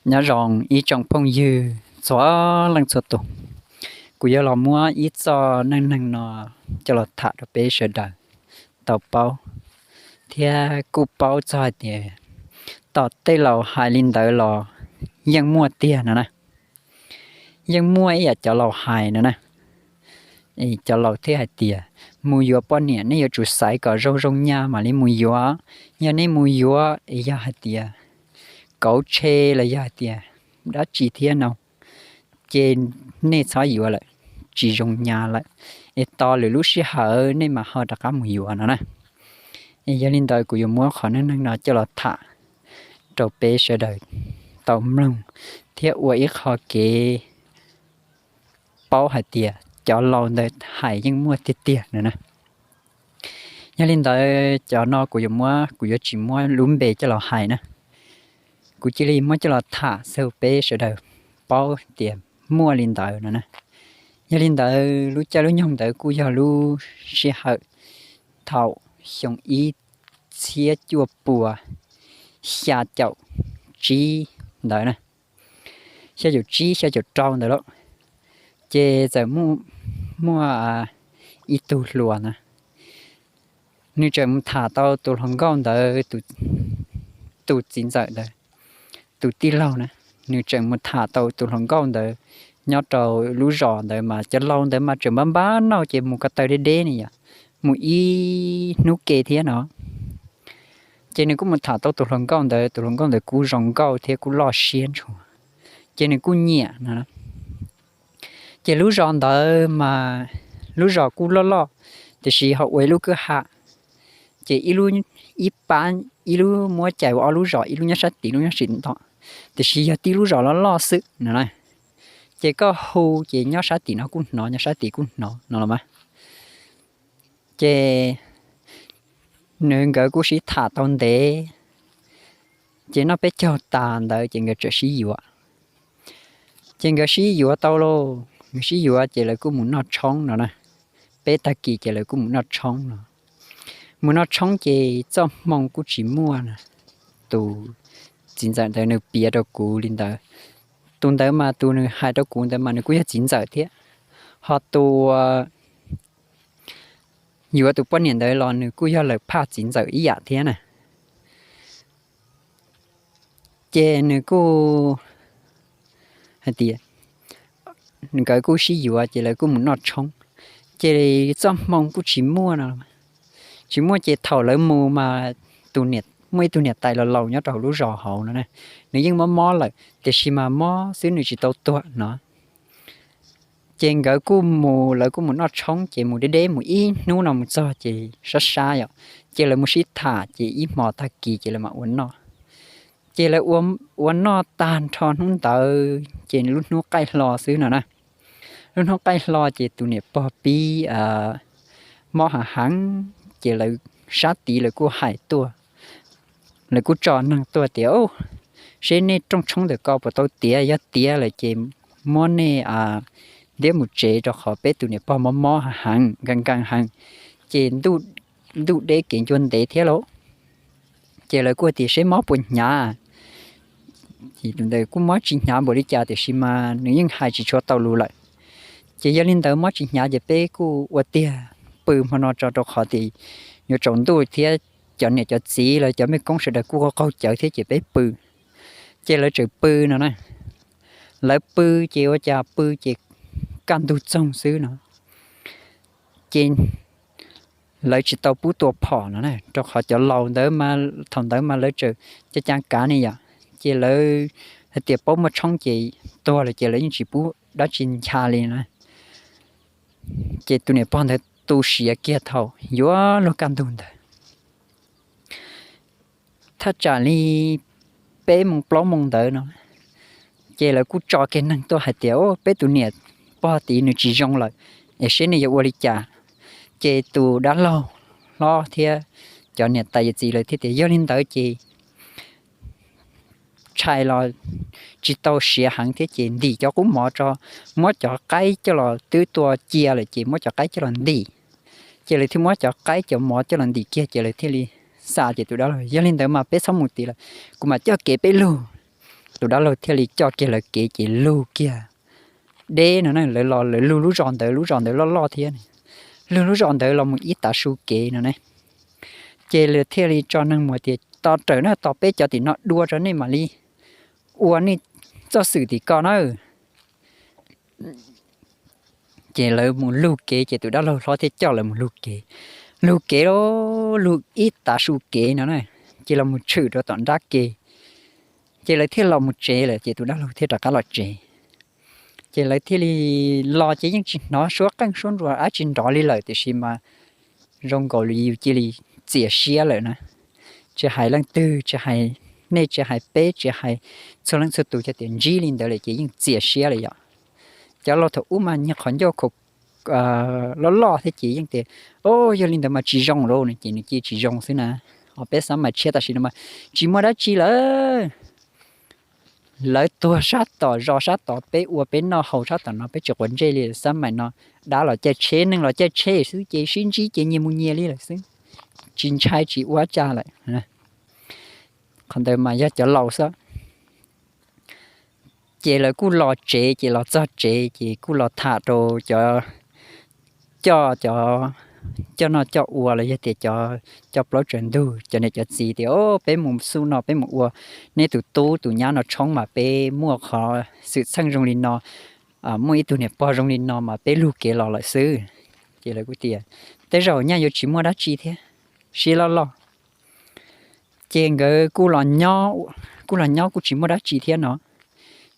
Nyob zoo ib tsoom phooj ywg txhua leej txhua tus, kuv yuav los muab ib txoj neej neeg no coj los tham rau peb sawv daws tau paub thiab kuj paub txog hais tias tom tej laus hais li ntawd los yeej muaj tiag no na. Yeej muaj ib yam cov laus hais no na. Cov laus thiaj hais tias mus yuav poj niam nej yuav tsum xaiv kom zoo zoo nyaj mam li mus yuav. Yog nej mus yuav es yog hais tias kauv tshe los yog hais tias dab tsi thiab no ces nej txhob yuav lawm, tsis zoo nyaj lawm, es tos lwm lub sij hawm nej mam ho rov qab mus yuav no na. Es yog li ntawd kuv yuav muab qhov neej neeg no coj los tham rau peb sawv daws tau mloog thiab ua ib qho kev paub hais tias cov laus ntawd hais yeej muaj tiag tiag no na. Yog li ntawd cov no kuv yuav muab, kuv yuav tsis muab lub npe coj los hais na. Kuv cia li muab coj los tham xwb peb sawv daws paub tias muaj li ntawd no na. Yog li ntawd lub caij lub nyoog ntawd kuj yog lub sij hawm thaum xyoo ib txhiab cuaj puas xya caum tsib ntawd na, xya caum tsib xya caum rau ntawd lauj. Ces txawm muaj ib tug hluas na, nws tseem mus tham tau tus hluas nkauj ntawd, tus txiv ntxawm ntawd, tus tij laug na, nws tseem mus tham tau tus hluas nkauj ntawd nyob rau lub zos ntawd mas cov laus ntawd mas tseem npab npab nauj ces mus ko taw deb deb ne yom, mus ib hnub ke thiab no. Ces nws kuj mus tham tau tus hluas nkauj ntawd, tus hluas nkauj ntawd kuj zoo nkauj thiab kuj loj siab ntshua, ces nws kuj nyiam no. Ces lub zos ntawd mas lub zos kuj loj loj, tiam sis ho ua ib lub kwj ha, ces ib lub, ib pab, ib lub muab cais ua ob lub zos, ib lub nyob sab tid, ib lub nyob sab nto, tiam sis yog tib lub zos loj loj xwb no na. Ces koj hu ces nyob sab tim no kuj hnov, nyob sab tid kuj hnov no los mas. Ces nws nkawd kuj sib tham tau ntev, ces noj peb caug tas ntawd ces nkawd txawm sib yuav. Ces nkawd sib yuav tau lauj, nkawd sib yuav ces lawv kuj mus noj tshoob no na. Peb tag kis ces lawv kuj mus noj tshoob no. Mus noj tshoob ces txoj hmoo kuj tsis muaj na. Tus txiv ntxawm ntawd nws piav rau kuv li ntawd. Tus ntawd mas tus nws hais rau kuv ntawd mas nws kuj yog txiv ntxawm thiab, ho tus yuav tus poj niam ntawd los nws kuj yog lawv phaj txiv ntxawm ib yam thiab na. Ces nws kuj hais tias nkawd kuj sib yuav ces lawv kuj mus noj tshoob, ces txoj hmoo kuj tsis muaj no. Tsis muaj ces thaum lawv mus mas tus niam, muaj ib tug niam tais laus laus nyob rau hauv lub zos hauv no na, nws yeej mob mob lawm tiam sis mas mob xwb nws tsis tau tuag no. Ces nkawd kuj mus, lawv kuj mus noj tshoob ces mus deb deb mus ib hnub no mus txog ces sab sab yom, ces lawv mus sib tham ces ib hmo tag kis ces lawv mam ua noj. Ces lawv ua noj tag nrho hnub ntawd ces lub hnub qaij hlo xwb no na. Lub hnub qaij hlo ces tus niam pog pib mob hav heev, ces lawv sab tid lawv kuj hais tuaj, lawv kuj tso neeg tuaj tias, seb nej rooj tshoob ntawm ko puas tau tiav, yog tiav lawm ces muab nej ntiab mus tsev rau qhov peb tus niam pog mob mob hav heev, nkees nkees heev, ces ntuj deb kev ncua ntev thiab lauj. Ces lawv kuj tias seb mob puas hnyav. Tus ntawd kuj mob tsis hnyav npaum li cas tiam sis mas nws yeej hais tsis tshua tau lus lawm. Ces yog li ntawd mob tsis hnyav ces peb kuj ua tiag pw hmo no tso rau qhov tias yuav tsaus ntuj thiab cov niam cov txiv los cov mej koob sawv daws kuj qaug cawv thiab ces peb pw. Ces lawv tseem pw no na. Lawv pw ces ua cas pw ces kaj ntug txoog xwb no. Ces lawv tsis tau pub tua phom no na, rau qhov cov laus ntawd mas thaum ntawd mas lawv tseem caj caa kav ne yom. Ces lawv hais tias paub muaj tshoob ces tuag lawm ces lawv yeej tsis pub dab tsi ncha li na. Ces tus niam pog ntawd tu siav kiag thaum yuav luag kaj ntug ntawd. Thaj tsam li peb moo plaub moo ntawd no, ces lawv kuj tso kiag neeg tuaj hais tias, peb tus niam pog tid nws tsis zoo lawm, es seb nej yuav ua li cas. Ces tus dab laug hlob thiab cov niam tais yawm txiv lawv thiaj tias yog li ntawd ces tshais los tsis tau siav heev thiab ces ntim cov qub mov tso, muab cov qaib coj los twb tua cia lawm ces muab cov qaib coj los ntim. Ces lawv thiaj muab cov qaib cov mov coj los ntim kiag ces lawv thiaj li xa ces tus dab laug, yog li ntawd mas peb txhob mus tid lawm, kuv mam coj kev peb lug. tus dab laug thiaj li coj kiag lawv kev ces lug kiag deb no na. Lawv los lawv lug lub zos ntawd, lub zos ntawd loj loj thiab, lug lub zos ntawd los mus ib tav su kev no ne. Ces lawv thiaj li tso neeg mus tias, Tos rawm na, tos peb cov tim no dua rau nej mam li ua nej txoj xwm tim ko na. Ces lawv mus lug kev ces tus dab laug hlob thiaj coj lawv mus lug kev. Lug kev lug ib tav su kev no na, ces los mus tshwm rau tom nrab kev. Ces lawv thiaj los mus tsev lawm ces tus dab laug thiaj rov qab los tsev. Ces lawv thiaj li los ces yeej tsis hnov suab qeej suab nruas dab tsi nrov li lawm, tiam sis mas zoo nkaus li yus cia li txias siab lawm na. Tsis hais leej twg, tsis hais nej, tsis hais peb, tsis hais txhua leej txhua tus, cov tias ntsib li ntawd lawm ces yeej txias siab lawm yom. Cov laus thaum ub mas nyiag qhov ncauj loj loj thiab ces yeej tias, O, yog li ntawd mas tsis zoo lauj no ces nws cia tsis zoo xwb na. Ho peb xab mais tshiab tam sim no mas tsis muaj dab tsi lawm. Lawv tuag sab tom zos sab tod, peb ua peb noj haus sab tom no, peb tsis quav ntsej li. Xab mais no dab los caij tsheb, neeg los caij tsheb xwb ces sib ntsib ces nyias mus nyias li lawm xwb, tsis ntshai tsis ua cas lawm. Qhov ntawd mas yog cov laus xwb. Ces lawv kuj los tsev, ces los txog tsev ces kuj los tham rau cov coj cov coj noj coj ua los yog tias cov coj plaub tsaws ntug, cov niam cov txiv tias, O, peb mus xub no peb mus ua nej tus tub tus nyab no tshoob mas peb muaj qhov xwm txheej zoo li no, muaj ib tug niam pog zoo li no mas peb lug kev los lawm xwb. Ces lawv kuj tias, Tej zaum nyaj yuav tsis muaj dab tsi thiab, siab loj loj. Ces nkawd kuj los nyob, kuj los nyob kuj tsis muaj dab tsi thiab no.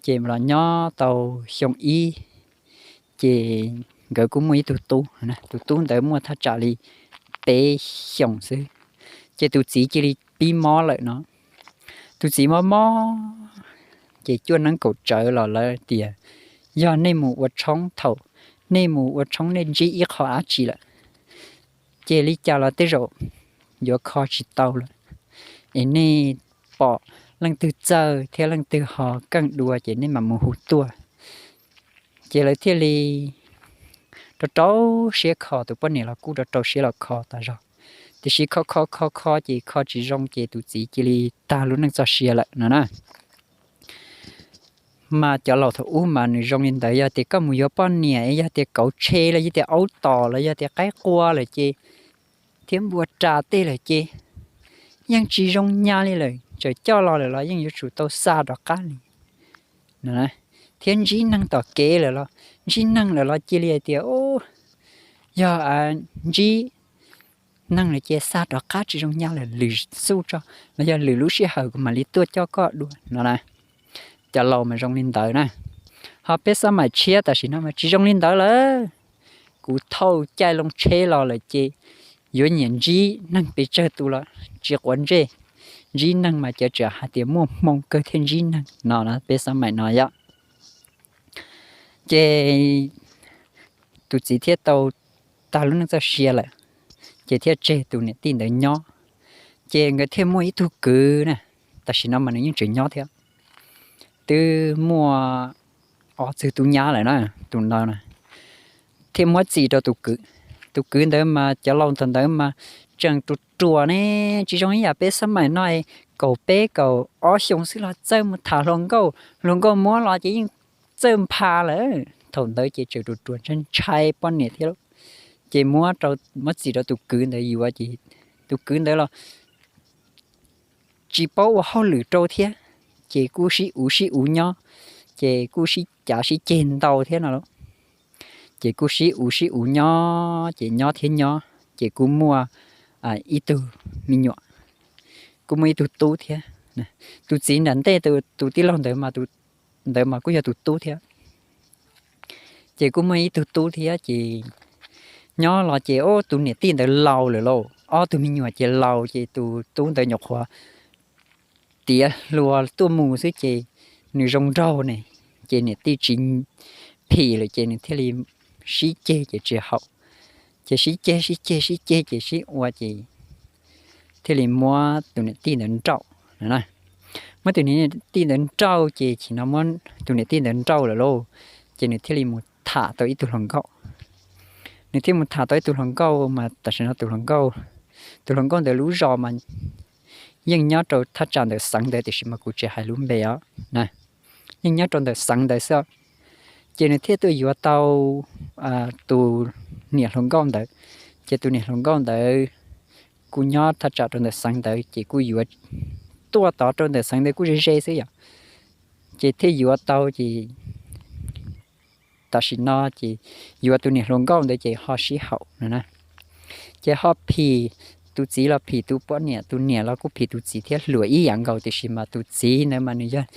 Ces los nyob tau xyoo ib, ces nkawd kuj muaj ib tug tub. Tus tub ntawd muaj thaj tsam li peb xyoos xwb, ces tus txiv cia li pib mob lawm no. Tus txiv mob mob, ces cuaj neeb kaum tsawv los lawv tias, Yog nej mus ua tshoob, thaum nej mus ua tshoob nej ntsib ib qho dab tsi lawm, ces li cas los tej zaum yuav kho tsis tau lawm. Es nej pom leej twg txawj thiab leej twg ho keej dua ces nej mam mus hu tuaj. Ces lawv thiaj li rau rau siab kho, tus poj niam los kuj rau rau siab los kho tas zog. Tiam sis kho kho kho kho ces kho tsis zoo ces tus txiv cia li tag lub neej txoj sia lawm no na. Mas cov laus thaum ub mas nws zoo li ntawd, yog tias koj mus yuav poj niam, yog tias kauv tshe los yog tias aub tom los yog tias qaib qua lawm ces, thiab npua ras tej lawm ces, yeej tsis zoo nyab li lawm, txawm coj los lawm los yeej yuav tsum tau xa rov qab li. Thiab ntsib neeg tom kev lawm los, ntsib neeg lawm los cia li hais tias, Yog ntsib neeg lawm ces xa rov qab tsis zoo nyab lawm, lwm xub tso, los yog lwm lub sij hawm kuv mam li tuaj coj koj dua no na. Cov laus mas zoo li ntawd na. Ho peb xab maim tshiab tam sim no mas tsis zoo li ntawd lawm. Kuv thauj caij loo tsheb los lawm ces yuav nyiam ntsib neeg pes tsawg tus los tsis quav ntsej. Ntsib neeg mas cov tseem hais tias muaj hmoo kawg thiaj ntsib neeg no na, peb xab maim no yom. Ces tus txiv thiaj tau tag lub neej txoj sia lawm, ces thiaj tseg tus niam tij ntawd nyob. Ces nkawd thiaj muaj ib tug kwv na, tam sim no mas nws yeej tseem nyob thiab, twb muaj ob txwg tub nyab lawm na, tus ntawd na. Thiaj muab txim rau tus kwv. Tus kwv ntawd mas cov laus thaum ntawd mas tseem ruam ruam ne, tsis zoo ib yam peb xab maim no, kaum peb kaum ob xyoo xwb los txawj mus tham hluas nkauj, hluas nkauj muab los ces yeej txawj npha lawm. Thaum ntawd ces tseem ruam ruam ntshai ntshai poj niam thiab lauj. Ces muab rau, muab txim rau tus kwv ntawd yuav ces tus kwv ntawd los tsis paub ua hauj lwm rau thiab, ces kuj sib uv sib uv nyob, ces kuj sib cav sib ceg ntau thiab no lauj. Ces kuj sib uv sib uv nyob, ces nyob thiab nyob ces kuj muaj ib tug me nyuam, kuj muaj ib tug tub thiab. Tus txiv nram ntej tus tij laug ntawd mas, tus ntawd mas kuj yog tus tub thiab. Ces kuj muaj ib tug tub thiab ces nyob los ces tus niam tij ntawd laus lawm lauj, ob tug me nyuam ces laus ces tus tub ntawd nyuam qhuav tiav hluas tuaj mus xwb ces nws zoo nraug ne, ces niam tij tsis phim lawm ces nws thiaj li sib ceg ces tsis haum. Ces sib ceg sib ceg sib ceg ces sib ua ces thiaj li muab tus niam tij ntawd nrauj. Muab tus niam tij ntawd nrauj ces chim no muab tus niam tij ntawd nrauj lawm lauj, ces nws thiaj li mus tham tau ib tug hluas nkauj. Nws thiaj mus tham tau ib tug hluas nkauj mas tam sim no tus hluas nkauj, tus hluas nkauj ntawd lub zos mas yeej nyob rau thaj tsam ntawm xeev ntawd tiam sis mas kuv tsis hais lub npe os, yeej nyob rau ntawm xeev ntawd xwb. Ces nws thiaj tuaj yuav tau tus niam hluas nkauj ntawd. Ces tus niam hluas nkauj ntawd kuj nyob thaj tsam rau ntawm xeev ntawd ces kuj yuav tuaj tod rau ntawm xeev ntawd kuj ze ze xwb yom. Ces thiaj yuav tau ces tam sim no ces yuav tus niam hluas nkauj ntawd ces ho sib haum no na. Ces ho phim, tus txiv los phim tus poj niam, tus niam los kuj phim tus txiv thiab, hluas ib yam nkaus tiam sis mas tus txiv ntawd mas nws yog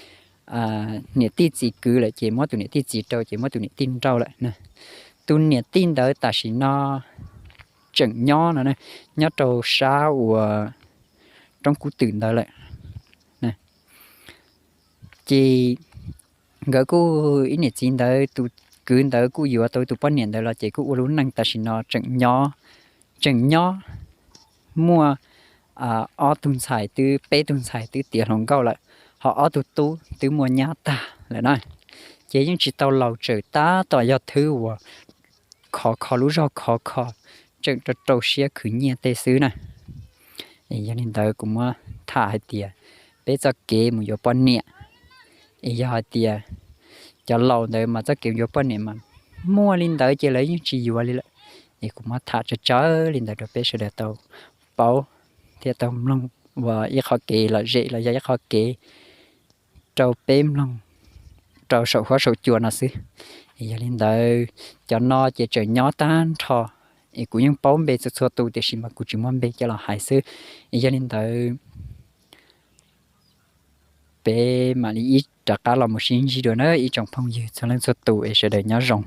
niam tij txiv kwv lawm ces muab tus niam tij txiv rau ces muab tus niam tij nrauj lawm. Tus niam tij ntawd tam sim no tseem nyob no, nyob rau sab uas roob kub twm ntawd lawm. Ces nkawd kuj ib niam txiv ntawd tus kwv ntawd kuj yuav tau tus poj niam ntawd los ces kuj ua lub neej tam sim no tseem nyob, tseem nyob muaj ob tug ntxhais twb, peb tug ntxhais twb tiav hluas nkauj lawm, ho ob tug tub twb muaj nyab tag lawm na. Ces yeej tsis tau laus tsawm tab tom yog thwb uas khov kho, lub zog khov kho, tseem rau rau siab khwv nyiaj tej xwb na. Yog li ntawd kuv muab tham hais tias peb txoj kev mus yuav poj niam, es yog hais tias cov laus ntawd mas txoj kev yuav poj niam mas muaj li ntawd ces lawv yeej tsis yuav li lawm. Es kuv muab tham tsawg tsawg li ntawd rau peb sawv daws tau paub thiab tau mloog ua ib qho kev lom zem los yog ib qho kev rau peb mloog rau saum huab saum cua no xwb. Yog li ntawd cov no ces tseem nyob tag nrho, es kuv yeej paub npe txhua txhua tus tiam sis mas kuv tsis muaj npe coj los hais xwb. Yog li ntawd peb mam li ib rov qab los mus sib ntsib dua na ib tsoom phooj ywg txhua leej txhua tus, es sawv daws nyob zoo.